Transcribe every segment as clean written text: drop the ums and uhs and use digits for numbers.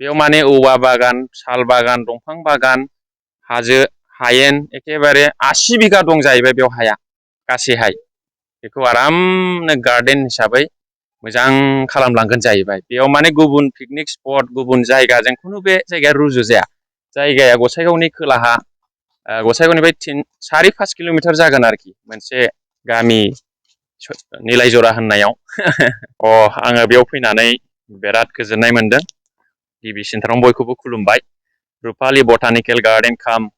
बेयाव माने औवा बागान, साल बागान, दंफां बागान, हाजो हायेन एखेबारे 80 बिगा दं जाहैबाय बेयाव हाया गासैहाय। बेखौ आरामनो गार्डेन हिसाबै मोजां खालामलांगोन जाहैबाय। बेयाव माने गुबुन पिकनिक स्पट गुबुन जायगाजों खुनु बे जायगाया रुजुजाया। जायगाया गसाइगावनि खोलाहा गसाइगावनिफ्राय 4-5 किल'मिटार जागोन आरोखि मोनसे गामि निलायजरा होननायाव। आङो बेयाव फैनानै बिराद गोजोननाय मोनदों। गिबि सेन्टाराव बयखौबो खुलुमबाय। रुपालि बटानिकेल गार्डेन काम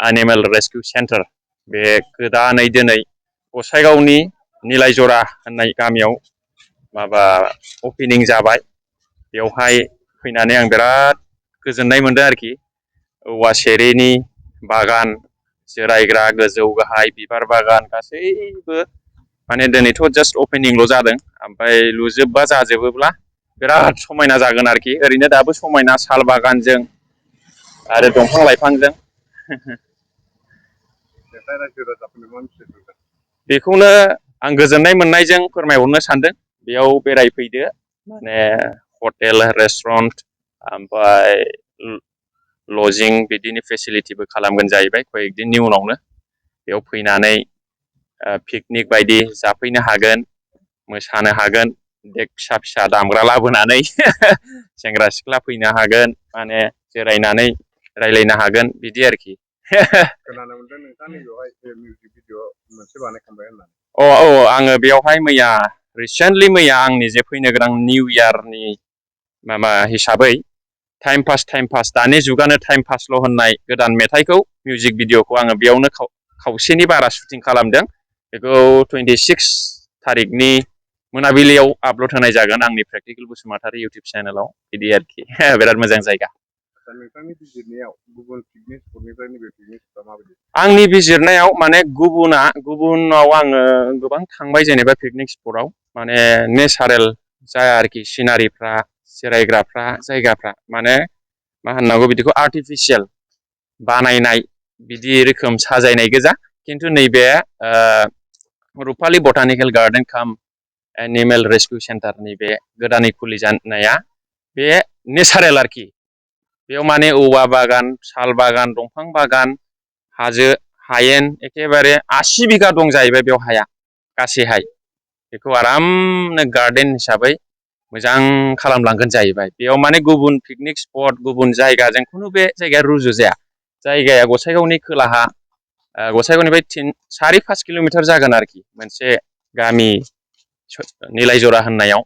एनिमेल रेस्किउ सेन्टार बे गोदानै दिनै गसाइगावनि निलायजरा होननाय गामियाव अपेनिं जाबाय। बेवहाय फैनानै आं बिराद गोजोननाय मोनदों आरोखि। औवा सेरेनि बागान, जिरायग्रा गोजौ गाहाय बिबार बागान गासैबो माने दिनैथ' जास्ट अपेनिंल' जादों। ओमफ्राय लुजोबबा जाजोबोब्ला बिराद समायना जागोन आरोखि। ओरैनो दाबो समायना साल बागानजों आरो दंफां लाइफांजों। बेखौनो आं गोजोननाय मोननायजों फोरमायहरनो सानदों। बेयाव बेरायफैदो माने हटेल रेस्टुरेन्ट ओमफ्राय लजिं बिदिनो फेसिलिटिबो खालामगोन जाहैबाय कয়েक दिननि उनावनो। बेयाव फैनानै पिकनिक बायदि जाफैनो हागोन, मोसानो हागोन, देक फिसा फिसा दामग्रा लाबोनानै सेंग्रा सिख्ला फैनो हागोन, माने जिरायनानै रायलायनो हागोन बिदि आरोखि। खोनानो मोनदों नोंथाङा नैबेवहाय मिउजिक भिडिअ मोनसे बानायखांबाय होननानै। आङो बेयावहाय मैया रिसेन्टलि आंनि जे फैनो गोनां निउ इयारनि हिसाबै टाइम पास दानि जुगानो टाइम पासल' होननाय गोदान मेथाइखौ मिउजिक भिडिअखौ आङो बेयावनो खावसेनि बारा शुटिं खालामदों। बेखौ 26 थारिखनि मोनाबिलियाव आपल'ड होनाय जागोन आंनि प्रेक्टिकेल बसुमतारी इउटुब चेनेलाव। बिदि आरोखि बिराद मोजां जायगा। नोंथांनि बिजिरनायाव गुबुन पिकनिक स्पटनिफ्राय नैबे पिकनिक स्पटआ माबायदि? आंनि बिजिरनायाव माने गुबुनाव आङो गोबां थांबाय जेनेबा पिकनिक स्पटआव माने नेचारेल जाया आरोखि। सिनारिफ्रा, जिरायग्राफ्रा, जायगाफ्रा माने मा होननांगौ बिदिखौ आर्टिफिसियेल बानायनाय बिदि रोखोम साजायनाय गोजा। खिन्थु नैबे रुपालि बटानिकेल गार्डेन काम एनिमेल रेस्किउ सेन्टारनि बे गोदानै खुलिजानाया बे नेचारेल आरोखि। बेयाव माने औवा बागान, साल बागान, दंफां बागान, हाजो हायेन एखेबारे 80 बिगा दं जाहैबाय बेयाव हाया गासैहाय। बेखौ आरामनो गार्डेन हिसाबै मोजां खालामलांगोन जाहैबाय। बेयाव माने गुबुन पिकनिक स्पट गुबुन जायगाजों खुनु बे जायगाया रुजुजाया। जायगाया गसाइगावनि खोलाहा गसाइगावनिफ्राय 4-5 किल'मिटार जागोन आरोखि मोनसे गामि निलायजरा होननायाव।